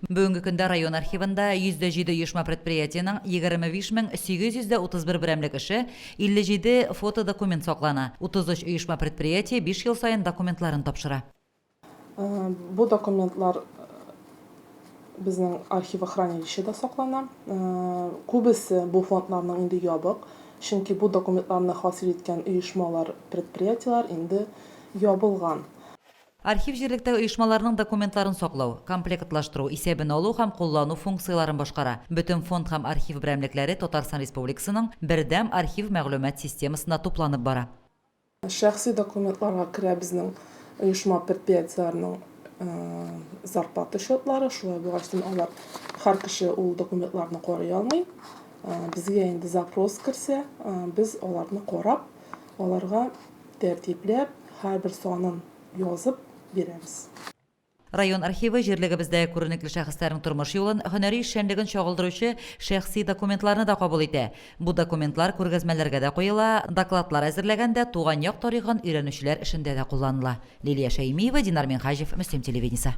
Бүгенге көндә район архивында 107 оешма-предприятиенең 25 831 берәмлек эше, 57 фотодокумент саклана. 33 оешма-предприятие биш ел саен документларын тапшыра. Бу документлар безнең архивохранилищеда саклана. Күбесе бу фондларның инде ябык, чөнки бу документларны хасил иткән оешмалар, предприятиеләр инде ябылган. Архив җирлектәге оешмаларның документларын саклау, комплектлаштыру, исәбен алу һәм куллану функцияләрен башкара. Бөтен фонд һәм архив берәмлекләре Татарстан Республикасының Бердәм архив мәгълүмат системасында тупланып бара. Шәхси документларга керә безнең оешма-предприятиеләрнең зарплата счетлары, шулай булгачтын алар һәр кеше ул документларны карый алмый. Безгә инде запрос керсә, без аларны карап, аларга тәртипләп, һәрбер санын язып бирәбез. Район архивы җирлегебездәге күренекле шәхесләрнең тормыш юлын, һөнәри эшчәнлеген чагылдыручы шәхси документларны да кабул итә. Бу документлар күргәзмәләргә дә куела, докладлар әзерләгәндә, туган як тарихын өйрәнүчеләр эшендә дә кулланыла. Лилия Шәймиева, Динар Минһаҗев, Мөслим телевидениесе.